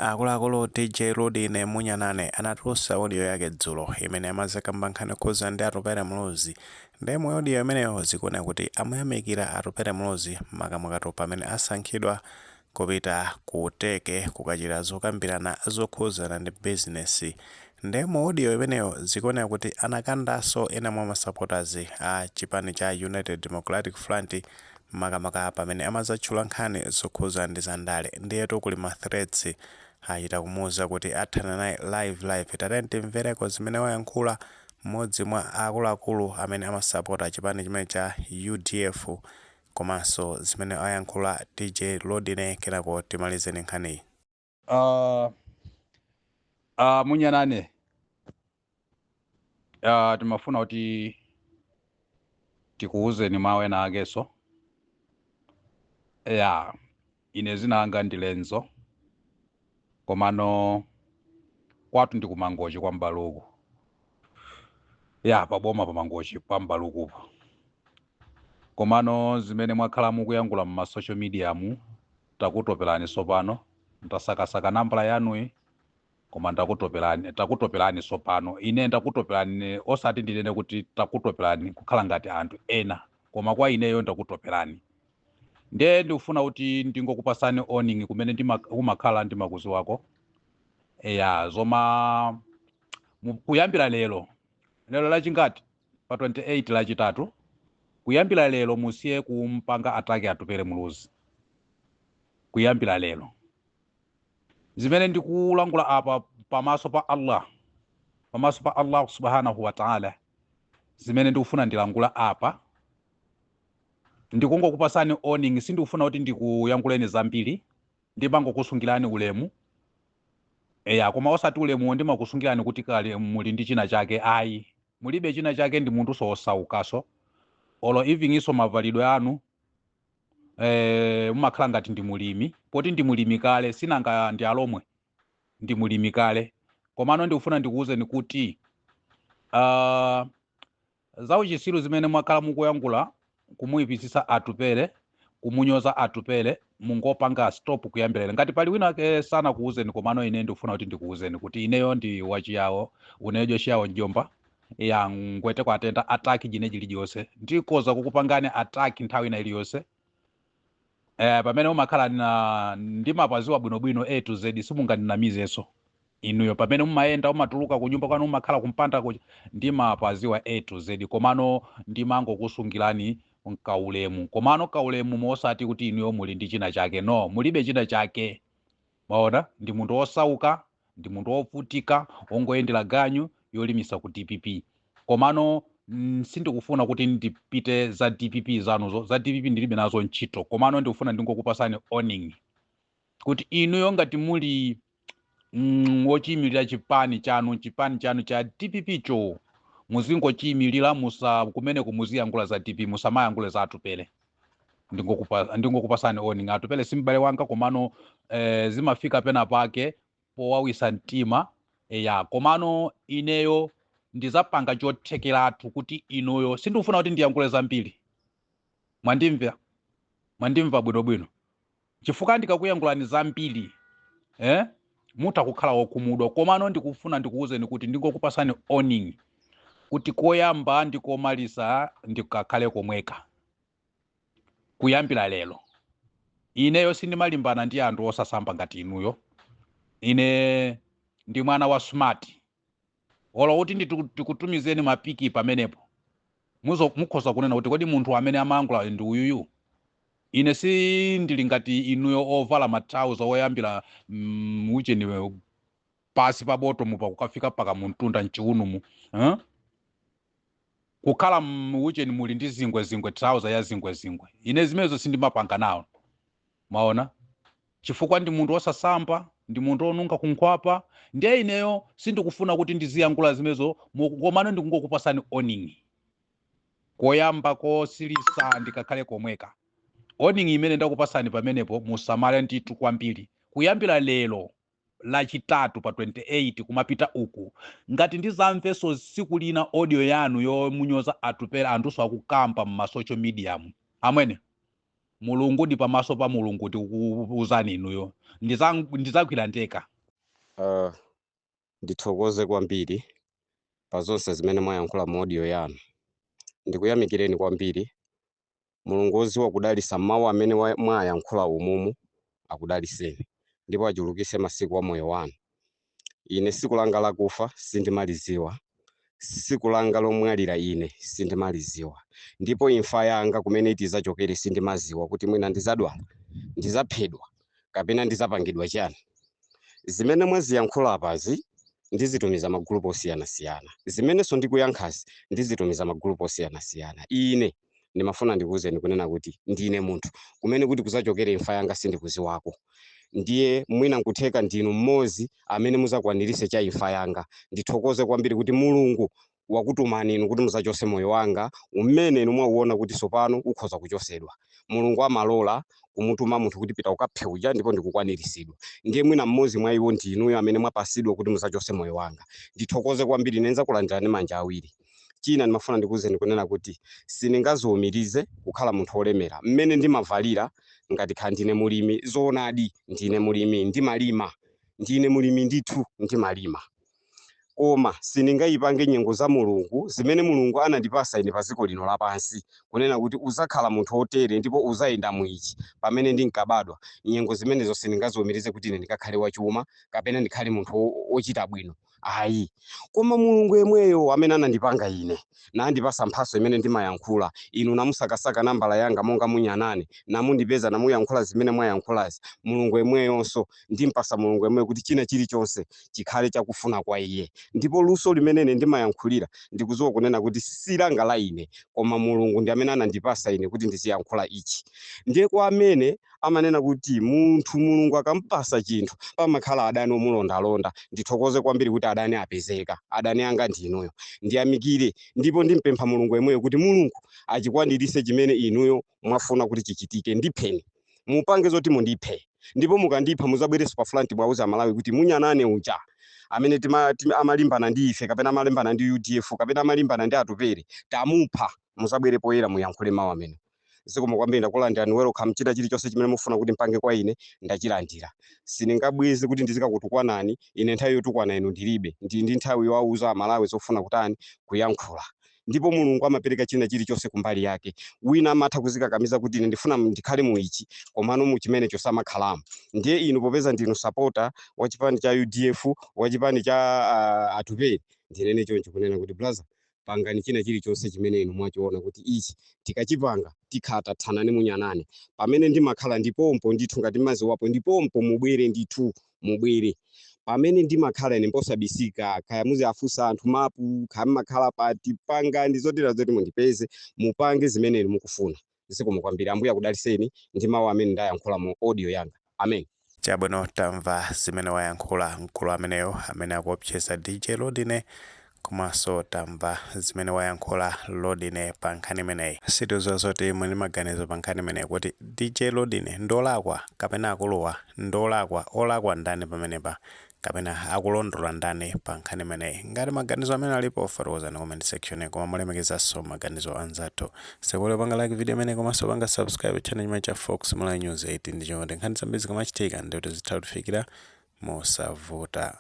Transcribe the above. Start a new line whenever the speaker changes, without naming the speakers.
Akuluakulu, DJ Rudine Munyanane anatulutsa audio yake dzulo imene amazakamba nkhani yokhuza ndi Atupele Muluzi. Ndiye mu audio imeneyo zikuoneka kuti amuyamikira Atupele Muluzi, makamaka pamene asankhidwa kupita ku Turkey kukachita zokambirana zokhuzana ndi bizinesi. Ndiye mu audio imeneyo zikuoneka kuti anakandanso ena mwa masupporters a chipani cha United Democratic Front, makamaka pamene amazatchula nkhani zokhuza ndi zandale. Ndiyetu kuli ma threats, achita kumuwuza kuti athana naye live live. Tatiyeni timvereko zimene wayankhula mmodzi mwa akuluakulu amene amasapota chipani chimene cha UDF, komanso zimene ayankhula DJ Lodine, kenako timalizeni nkhaniyi.
Munyanane, timafuna kuti tikuwuzeni mawu ena akeso. Ya, ine zina anga ndi Lenzo, komano kwathu ndi kuMangochi kwa Mbaluku, ya, paboma pa Mangochi pa Mbalukupo. Komano zimene mwakhala mukuyankhula mma social media mu, takutopelani. Sopano ndasakasaka nambala yanuyi, koma ndakutopelani, takutopelani. Sopano ine ndakutopelani, osati ndinene kuti takutopelani kukhala ngati anthu ena, koma kwa ineyo ndakutopelani. Ndiye ndikufuna kuti ndingokupasani warning. Kumene kumakhala ndimakuziwako, ya, zoma kuyambira lero, lero lachingati? Pa 28, Lachitatu, kuyambira lero musiye kumpanga attack Atupele Muluzi. Kuyambira lero, zimene ndikulangula apa, pamaso pa Allah, pamaso pa Allah subhanahu wa taala, zimene ndikufuna ndilangula apa, ndikungokupasani warning. Sindikufuna kuti ndikuyankhuleni zambiri, ndimangokusungirani ulemu, eya, koma osati ulemuwo ndimakusungirani kuti kale muli ndi china chake, ayi, mulibe china chake. Ndi munthu osaukaso, olo even iso mavalidwe anu, mumakhala ngati ndi mulimi, poti ndi mulimi kale, sinanga ndi alomwe, ndi mulimi kale. Komano ndikufuna ndikuwuzeni kuti zauchisiru zimene mwakhala mukuyankhula, kumuyipitsitsa Atupele, kumunyoza Atupele, mungopanga stop kuyambira. Ngati pali wina ake sanakuwuzeni, komano ine ndikufuna kuti ndikuwuzeni kuti ineyo ndi wachiyawo, unejo chiyawo njomba ya ngwete kwatenda attack jine chiliyonse, ndikoza kukupangani attack nthawi ina iliyonse. Pamene umakhala na ndimapaziwa bwinobwino A to Z, simungandinamizenso inuyo. Pamene mumayenda, umatuluka kunyumba kwanu, umakhala kumpanda kuja, ndimapaziwa A to Z. Komano ndimangokusungirani kaulemu, komano kaulemu mosati kuti inuyo muli ndi china chake, no, mulibe china chake. Maona, ndi munthu osauka, ndi munthu wovutika, wongoyendera ganyu yolimisa ku DPP. Komano sindikufuna kuti ndipite za DPP zanuzo, za DPP ndilibe nazo ntchito. Komano ndikufuna ndingokupasani warning kuti inuyo ngati muli wochiyimirira chipani chanu, chipani chanu cha DPP cho muzingochiyimirira, musa kumeneko muziyankhula za DPP, musamayankhule za Atupele. Ndingokupasani warning. Atupele si m'bale wanga, komano zimafika pena pake powawisa mtima, ya. Komano ineyo ndizapanga chothekeratu kuti inuyo, sindikufuna kuti ndiyankhule zambiri, mwandimva? Mwandimva bwinobwino? Chifukwa ndikakuyankhulani zambiri, mutha kukhala wokhumudwa. Komano ndikufuna ndikuwuzeni kuti ndingokupasani warning kuti koyamba ndikomaliza ndikakhale komweka. Kuyambira lero, ineyo sindimalimbana ndi anthu osasamba ngati inuyo. Ine ndi mwana wa smart, olo kuti ndikutumizeni mapiki pamenepo, mukhoza kunena kuti kodi munthu amene amayankhula ndi uyuyu? Ine si ndili ngati inuyo ovala matrauza oyambira ucheni pasi pa bottom pakukafika paka muntunda mchiunumu, eh? Kukhala ucheni muli ndi zingwezingwe, trouser ya zingwezingwe. Ine zimenezo sindimapanga nawo, maona, chifukwa ndi munthu osasamba, ndi munthu onunka kunkhwapa. Ndiye ineyo sindikufuna kuti ndiziyankhula zimenezo, komano ndikungokupasani warning. Koyamba kosilisa ndikakhale komweka. Warning imene ndakupasani pamenepo, musamale ndithu kwambiri. Kuyambira lero Lachitatu pa 28 kumapita uku, ngati ndizamvenso tsiku lina audio yanu yomunyoza Atupele, anthuso akukamba mma social media mu, amwene. Mulungu ndi pamaso pa Mulungu tikukuuzani inuyo, ndizagwira ndeka.
Ndithokoze kwambiri pa zonse zimene mwayankhula mu audio yanu. Ndikuyamikireni kwambiri. Mulungu woziwa kudalisa mawu amene mwayankhula umumu akudaliseni ndipo achulukise masiku a moyo wanu. Ine siku langa lakufa sindimaliziwa, siku langa lomwalira ine sindimaliziwa, ndipo imfa yanga kumene itizachokere sindimaziwa, kuti mwina ndizadwala, ndizaphedwa kapena ndizapangidwa chani. Zimene mwaziyankhula apazi ndizitumiza magulupu osiyanasiyana, zimenenso ndikuyankhazi ndizitumiza magulupu osiyanasiyana. Ine ndimafuna ndikuwuzeni kunena kuti ndine munthu kumene kuti kuzachokere imfa yanga sindikuziwako, ndiye mwina nkutheka ndinu mmodzi amene muzakwanirise cha imfa yanga. Ndithokoze kwambiri kuti Mulungu wakutumani inu kuti muzachose moyo wanga umene inu mwauona kuti sopano ukhoza kuchosedwa. Mulungu amalola kumutuma munthu kuti pita ukaphe uja, ndipo ndikukwaniritsidwa. Ndiye mwina mmodzi mwa iwo ndi inuyo amene mwapasidwa kuti muzachose moyo wanga. Ndithokoze kwambiri, nenza kulandirani manja awiri. China ndimafuna ndikuwuzeni kunena kuti sindingaziwumirize kukhala munthu wolemera. Mmene ndimavalira ngati kha ndine mulimi, zoonadi ndine mulimi, ndimalima, ndine mulimi ndithu, ndimalima, koma sindingayipange nyengo za Mulungu zimene Mulungu anandipasa ine pa dziko lino lapansi kunena kuti uzakhala munthu wotere ndipo uzayenda mwichi pamene ndinkabadwa. Nyengo zimenezo sindingaziwumirize kuti ine ndikakhale wachuma kapena ndikhale munthu wochita bwino, ayi. Koma Mulungu yemweyo amene anandipanga ine nandipasa mphaso imene ndimayankhula, inu namusakasaka nambala yanga monga munyanane, namundipeza, namuyankhula zimene mwayankhulazi, Mulungu yemweyonso ndimpasa Mulungu yemweyo kuti china chilichonse chikhale chakufuna kwa iye. Ndipo luso limene ine ndimayankhulira, ndikudziwa kunena kuti silanga la ine, koma Mulungu ndi amene anandipasa ine kuti ndiziyankhula ichi. Ndiye kwa amene amanena kuti munthu Mulungu akampasa chinthu pamakhala adani omulondalonda, ndithokoze kwambiri kuti adani apezeka. Adani anga ndi inuyo. Ndiyamikire ndipo ndimpempha Mulungu yemweyo kuti Mulungu achikwanirise chimene inuyo mwafuna kuti chichitike. Ndipheni, mupange zoti mundiphe, ndipo mukandipha muzabwerenso pa front mwauza Malawi kuti munyanane uja amene amalimbana ndi ife kapena amalimbana ndi UDF kapena amalimbana ndi Atupere tamupha. Muzabwere poyera muyankhule mawu amene. Zikomo kwambiri, ndakulandirani, welcome. China chilichonse chimene mufuna kuti mpange kwa ine ndachilandira. Sindingabweze kuti ndizikakutukwanani. Ine nthawi yotukwana inu ndilibe, ndili ndi nthawi yowauza Amalawi zofuna kutani kuyankhula. Ndipo Mulungu amapereka china chilichonse kumbali yake. Wina amatha kuzikakamiza kuti ine ndifuna ndikhale mu ichi, komano mu chimenecho samakhalamo. Ndiye inu popeza ndinu supporter wa chipani cha UDF, wa chipani cha Atupere, ndinene choncho kunena kuti brother, pangani china chilichonse chimene inu mwachiona kuti ichi tikachipanga tikhala tathanani munyanane. Pamene ndimakhala ndipompo ndithu, ngati maziwapo ndipompo, mubwere ndithu, mubwere pamene ndimakhala ine mposabisika. Kaya muziafunsa anthu mapu, kaya mmakhala pati, pangani zotera zoti mundipeze, mupange zimene inu mukufuna. Zikomo kwambiri, Ambuye akudaliseni ndi mawu amene ndayankhula mu audio yanga. Amen.
Chabwino, tamva zimene wayankhula mkulu ameneyo amene akuopseza DJ Lodine, komanso tamva zimene wayankhula Lodine pa nkhani imeneyi. Sitidziwa zoti muli maganizo pa nkhani imeneyi, kuti DJ Lodine ndolakwa kapena akuluwa ndolakwa, olakwa ndani pamenepa kapena akulondola ndani pa nkhani imeneyi? Ngati maganizo amene alipo, fotokozani comment section, koma mulemekezanso maganizo anzathu. Sekule panga like video imene komanso panga subscribe channel chimene cha Fox Malawi News 8, ndi chomwe nkhani zambiri zikamachitika ndikuti zitha kutifikira mosavuta.